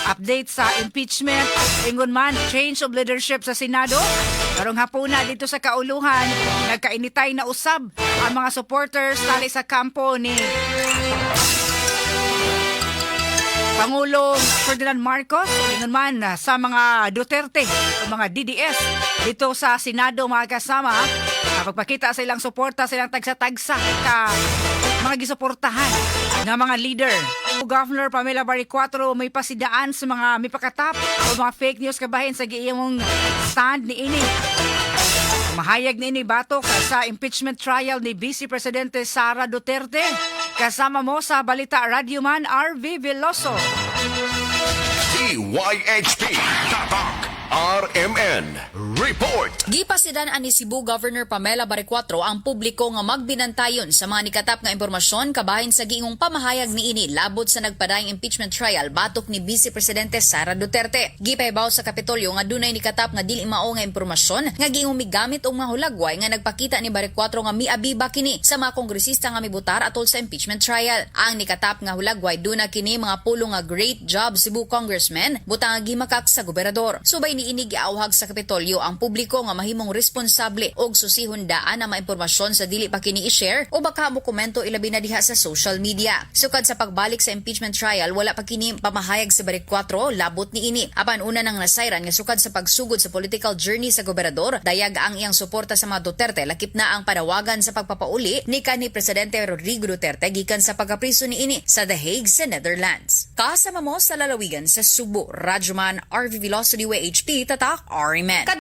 Update sa impeachment, ingon man change of leadership sa Senado. Karong hapuna dito sa Kauluhan, nagkainitay na usab ang mga supporters tali sa kampo ni Pangulong Ferdinand Marcos, ingon man sa mga Duterte o mga DDS dito sa Senado, mga kasama, pagpakita sa ilang suporta sa ilang tagsa-tagsa ka mga gisuportahan nga mga leader. Governor Pamela Baricuatro may pasidaan sa mga mipakatap o mga fake news kabahin sa giiyong stand ni ini. Mahayag ni ini batok sa impeachment trial ni Vice Presidente Sara Duterte. Kasama mo sa Balita, Radyoman RV Veloso. DYHP Tatak RMN Report. Gipasidan ani Cebu Governor Pamela Baricuatro ang publiko nga magbinantayon sa mga nikatap nga impormasyon kabahin sa giingong pamahayag niini labot sa nagpadayong impeachment trial batok ni Vice Presidente Sara Duterte. Gipahibaw sa Kapitolyo nga dunay nikatap nga dili mao nga impormasyon nga giingong migamit og mga hulagway nga nagpakita ni Baricuatro nga miabiba kini sa mga kongresista nga mibutar atol sa impeachment trial. Ang nikatap nga hulagway, duna kini mga pulong nga "Great job, Cebu Congressman," butang nga gimakak sa gobernador. Subay niini, giawhag sa Kapitolyo ang publiko nga mahimong responsable og susihon daan ang mga impormasyon sa dili pa kini i-share o baka mo komento, ilabi na diha sa social media. Sukad sa pagbalik sa impeachment trial, wala pa kini pamahayag sa Baricuatro labot niini. Apan una nang nasayran nga sukad sa pagsugod sa political journey sa gobernador, dayag ang iyang suporta sa mga Duterte, lakip na ang panawagan sa pagpapauli ni kanhi Presidente Rodrigo Duterte gikan sa pagkapriso niini sa The Hague sa Netherlands. Kasama mo sa lalawigan sa Subo, Radyoman RV Veloso, DYHP, Tatak RMN.